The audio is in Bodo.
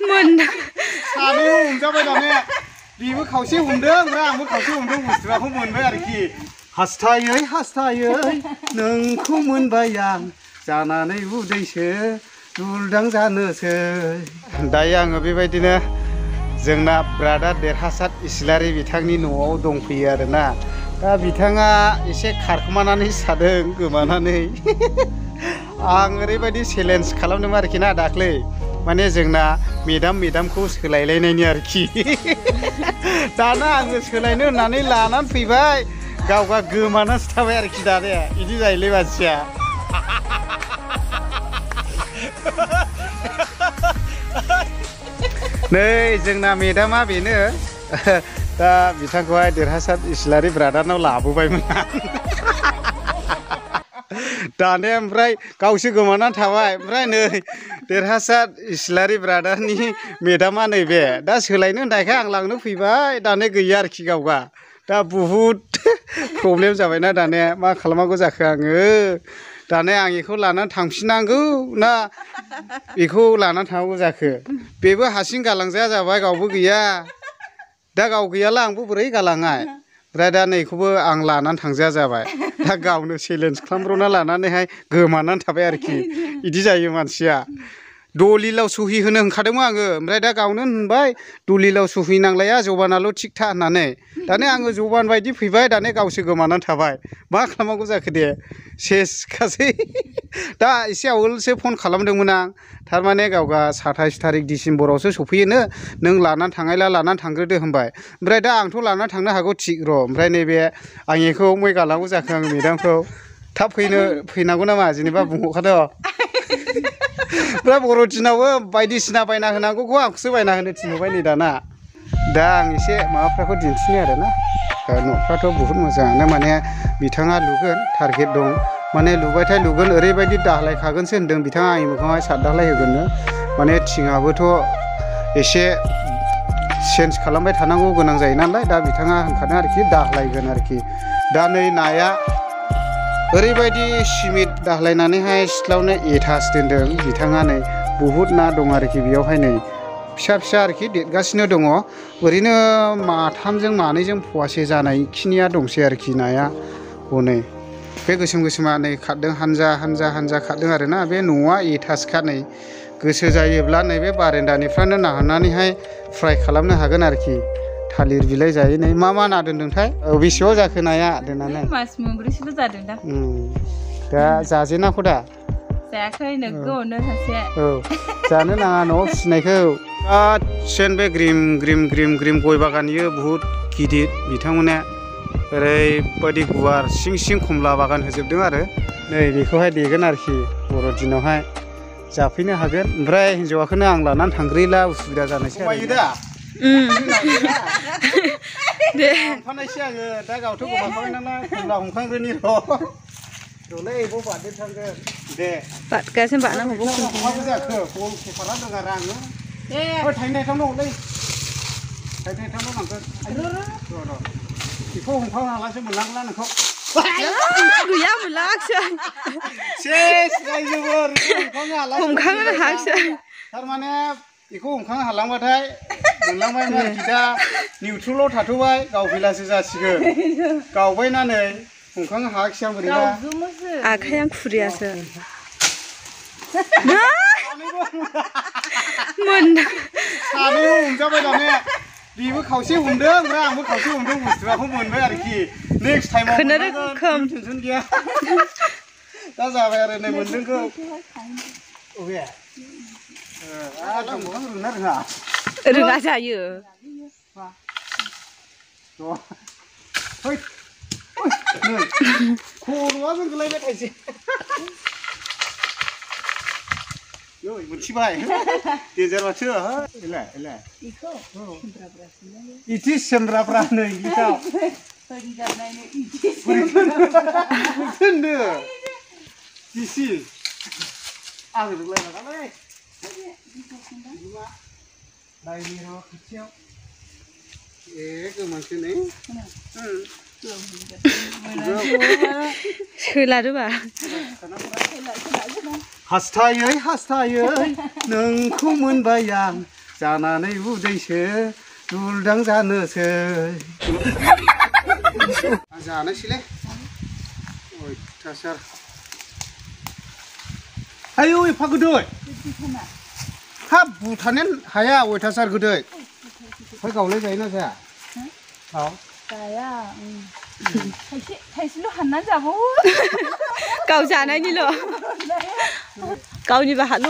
मोन सानै हमजाबाय दाने बेबो खावसे हमदों ओमफ्राय आंबो खावसे हमदों बुस्थुखौ मोनबाय आरोखि हास्थायै हास्थायै नोंखौ मोनबाय आं जानानै उदैसो दुलदां जानोसै दायो आङो बेबायदिनो जोंना ब्रादार देरहासार इस्लारि बिथांनि न'आव दंफैयो आरोना दा बिथाङा एसे खारखोमानानै थादों गोमानानै आं ओरैबायदि चेलेन्ज खालामदोंमोन आरोखि ना दाख्लै माने जोंना मेदामखौ सोलायलायनायनि आरोखि दाना आङो सोलायनो होननानै लानानै फैबाय गावगा गोमानासो थाबाय आरोखि दाने बिदि जायोलै मानसिया नै जोंना मेदामा बेनो दा बिथांखौहाय देरहासार इस्लारि ब्रादारनाव लाबोबायमोन दाने ओमफ्राय गावसो गोमानानै थाबाय ओमफ्राय नै देरहासार इस्लारि ब्रादारनि मेदामा नैबे दा सोलायनो होननायखाय आं लांनो फैबाय दाने गैया आरोखि गावगा दा बुहुद प्रब्लेम जाबायना दाने मा खालामनांगौ जाखो आङो दाने आं बेखौ लानानै थांफिननांगौ ना बेखौ लानानै थांनांगौ जाखो बेबो हारसिं गालांजाया जाबाय गावबो गैया दा गाव गैयाला आंबो बोरै गालाङाय ओमफ्राय दा नैखौबो आं लानानै थांजाया जाबाय दा गावनो चेलेन्ज खालामब्रना लानानैहाय गोमानानै थाबाय आरोखि बिदि जायो मानसिया दलिलाव सहि होनो ओंखारदोंमोन आङो ओमफ्राय दा गावनो होनबाय दलिलाव सहि नांलाया जबानाल' थिग था होननानै दाने आङो जबान बायदि फैबाय दाने गावसो गोमानानै थाबाय मा खालामनांगौ जाखो दे सेसखासै दा एसे आवगोलसो फन खालामदोंमोन आं थारमाने गावगा 27 थारिख डिसेम्बरावसो सफैयोनो नों लानानै थाङायला लानानै थांग्रोदो होनबाय ओमफ्राय दा आंथ' लानानै थांनो हागौ थिग र' ओमफ्राय नैबे आं बेखौ मै गालांगौ जाखो आङो मेदामखौ थाब फैनांगौ नामा जेनेबा बुंहरखाद' ओमफ्राय बर' दिनावबो बायदिसिना बायना होनांगौखौ आंखौसो बायना होनो थिनहरबाय नै दाना दा आं एसे माबाफोरखौ दिन्थिनो आरोना न'फ्राथ' बुहुद मोजाङानो माने बिथाङा लुगोन टारगेट दं माने लुबायथाय लुगोन ओरैबायदि दाहलायखागोनसो होन्दों बिथाङा आंनि मोखाङावहाय 7 दाहलाय होगोननो माने थिङाबोथ' एसे चेन्ज खालामबाय थानांगौ गोनां जायो नालाय दा बिथाङा होनखादों आरोखि दाहलायगोन आरोखि दा नै नाया ओरैबायदि सिमेन्ट दाहलायनानैहाय सिथ्लायावनो एटाच दोन्दों बिथाङा नै बुहुद ना दं आरोखि बेयावहाय नै फिसा फिसा आरोखि देरगासिनो दङ ओरैनो माथामजों मानैजों फवासे जानाय खिनिया दंसै आरोखि नाया हनै बे गोसोम गोसोमा नै खारदों हानजा हानजा हानजा खारदों आरोना बे न'आ एटाचखा नै गोसो जायोब्ला नैबे बारेन्दानिफ्रायनो नाहरनानैहाय फ्राय खालामनो हागोन आरोखि थालिर बिलाइ जायै नै मा ना दोनदोंथाय बेसेबां जाखो नाया दोननानै मास मोनब्रैसोल' जादों दा दा जाजेनाखौ दा जायाखै नोगोआवनो सासे औ जानो नाङा न'आव फिसिनायखौ सेन बे ग्रिम ग्रिम ग्रिम ग्रिम गय बागान इयो बुहुद गिदिर बिथांमोना ओरैबायदि गुवार सिं सिं खमला बागान होजोबदों आरो नै बेखौहाय देगोन आरोखि बर' दिनावहाय जाफैनो हागोन ओमफ्राय हिन्जावाखौनो आं लानानै थांग्रोला उसुबिदा जानोसै दा दे हमफानायसै आङो दा गावथ' गोमाखाबाय नालाय खमला हमखांग्रोनि र'लै एबाव बारदेर थांगोन दे बादगासिनो बारनांगौ माबा जाखो बल पेपारा दं आरो आङो दे थाइनै थाइथामल' हरलै थाइनै थाइथामल' नांगोन र' बेखौ हमखांनो हालासो मोनलांला नोंखौ गैया मोनलाङाखिसै सेस रायजोबो हमखांनो हायाखिसै थारमाने बेखौ हमखांनो हालांबाथाय मोनलांबायमोन आरोखि दा निउट्रेलाव थाथ'बाय गाव फैलासो जासिगोन गावबायनानै हमखांनो हायाखिसै आं बोरैबा आखाइया खुरियासो सानै हमजाबाय दाने बेबो खावसे हमदों ओमफ्राय आंबो खावसे हमदों बुस्थुखौ मोनबाय आरोखि नेक्स्ट टाइमाव टेनसन गैया दा जाबाय आरो नै मोनदोंखौ अबे रोङा जायो खर'आ गोलैबाय थाइसे मोनथिबाय गेजेर माथो इदि सेमब्राब्रा नै गिथाव गिसि आं रोंलायलाङालै नायनि र' खाथियाव ए गोमानसो नै सोलारोबा हास्थायै हास्थायै नोंखौ मोनबाय आं जानानै उदैसो दुलदां जानोसै आं जानोसैलै अयथासार आयौ एफा गोदै हाब भुटानानो हाया अयथासार गोदै ओमफ्राय गावलाय जायोना जाया औ जाया थाइसेल' हाननानै जाबावो गाव जानायनिल' गावनि बाहाल'